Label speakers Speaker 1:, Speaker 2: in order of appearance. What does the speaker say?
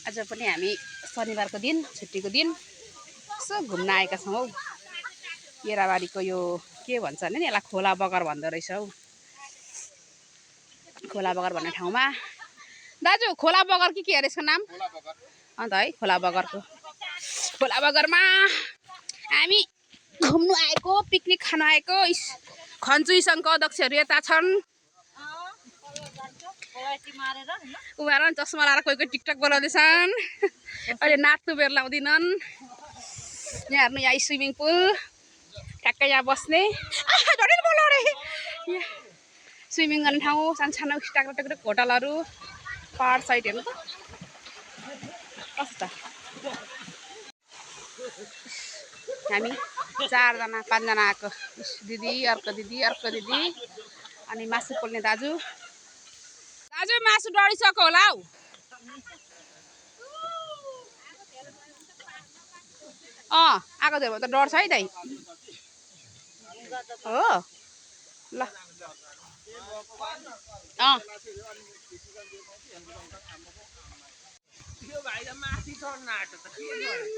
Speaker 1: आज पनि हामी शनिबारको दिन छुट्टीको दिन यसो घुम्न आएका छौँ हौ। केराबारीको यो के भन्छ भने नि यसलाई खोला बगर भन्दो रहेछ हौ। खोला बगर भन्ने ठाउँमा दाजु खोला बगर के अरे यसको नाम? अन्त है खोला बगरमा हामी घुम्नु आएको पिकनिक खान आएको खन्चु सङ्घको अध्यक्षहरू यता छन्। उनीहरू चस्मा लाएर कोही टिकटक बनाउँदैछन्। अहिले नाच्नु बेर लाउँदिनन्। यहाँ हेर्नु यहाँ स्विमिङ पुल ठ्याक्कै यहाँ बस्ने स्विमिङ गर्ने ठाउँ सानो टाक्रो होटलहरू पहाड साइड हेर्नु त कस्तो छ। हामी 4 जना 5 जना आएको दिदी अर्को दिदी अनि मासु पोल्ने दाजु मासु डढिसक्यो होला हौ। आएको थियो भने त डढ्छ है दाइ हो ल। यो भाइ त माथि चढ्न आँट्यो त के गर्नु।